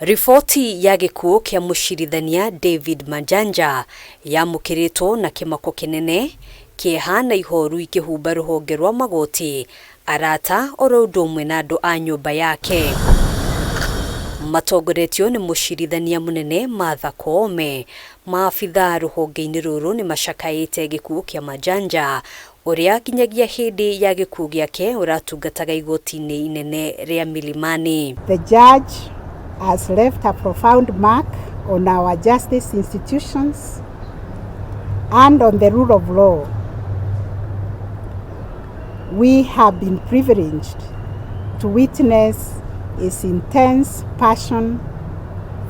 Riboti ya gĩkuũ kĩa mũcirithania David Majanja yamũkĩrĩtwo na kĩmako kĩnene, kĩeha na ihoru ikĩhumba rũhonge rwa magoti, arata oro ũndũ ũmwe na andũ a nyũmba yake. Matongoretio nĩ mũcirithania mũnene Martha Koome, maabithaa rũhonge-inĩ rũrũ nĩ macakaĩte gĩkuũ kĩa Majanja ũrĩa nginyagia hĩndĩ ya gĩkuũ gĩake ũratungataga igoti-inĩ inene rĩa Milimani. The judge has left a profound mark on our justice institutions and on the rule of law. We have been privileged to witness his intense passion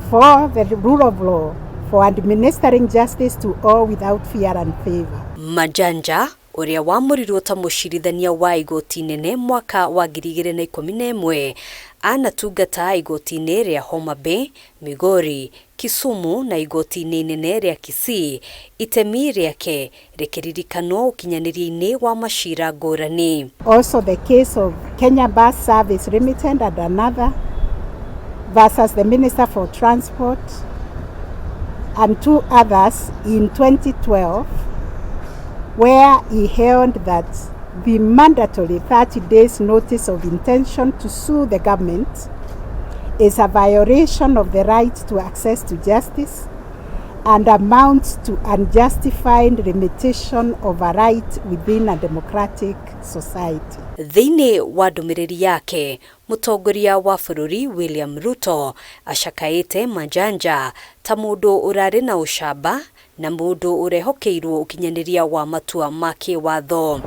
for the rule of law, for administering justice to all without fear and favor. Majanja ũrĩa wamũrirwo ta mũcirithania wa igoti inene mwaka wa 2011 anatungata igoti-inĩ rĩa Homa Bay, Migori, Kisumu na igoti-inĩ inene rĩa Kisii, itemi rĩake rĩkĩririkanwo ũkinyanĩria-inĩ wa macira ngũrani. Also the case of Kenya Bus Service Limited and another versus the Minister for Transport and two others in 2012, where he held that the mandatory 30 days notice of intention to sue the government is a violation of the right to access to justice and amounts to unjustified limitation of a right within a democratic society. Thĩinĩ wa ndũmĩrĩri yake, mũtongoria wa bũrũri William Ruto acakaĩte Majanja ta mũndũ ũrarĩ na ũcamba na mũndũ ũrehokeirwo ũkinyanĩria wa matua ma kĩwatho.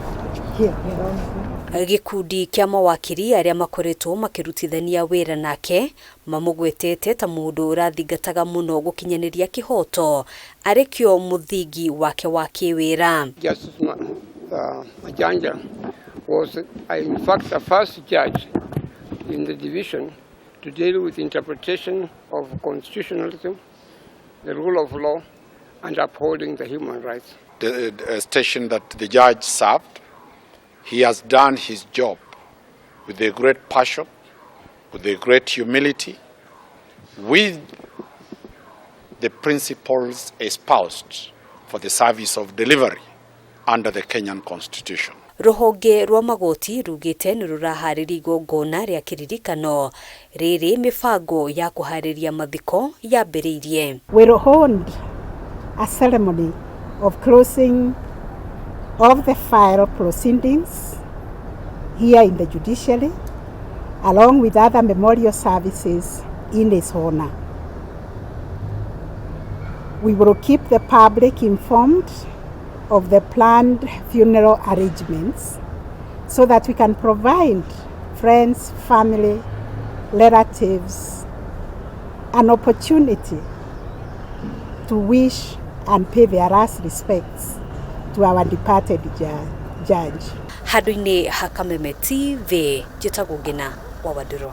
Gĩkundi kĩa mawakiri arĩa makoretwo makĩrutithania wĩra nake mamũgwetete ta mũndũ ũrathingataga mũno gũkinyanĩria kĩhoto arĩ kĩo mũthingi wake wa kĩwĩra. Justice Majanja was, in fact, the first judge in the division to deal with interpretation of constitutionalism, the rule of law, and upholding the human rights. The station that the judge served, he has done his job with a great passion, with a great humility, with the principles espoused for the service of delivery under the Kenyan Constitution. Rũhonge rwa magoti rugĩte nĩ rũraharĩria igongona rĩa kĩririkano rĩrĩ mĩbango ya kũharĩria mathiko yambĩrĩirie. Will hold a ceremony of closing of the file proceedings here in the judiciary, along with other memorial services in his honor. We will keep the public informed of the planned funeral arrangements so that we can provide friends, family, relatives an opportunity to wish and pay their last respects to our departed judge. Handũ-inĩ ha Kameme TV, njĩtagwo Ngina wa Wandũrũ.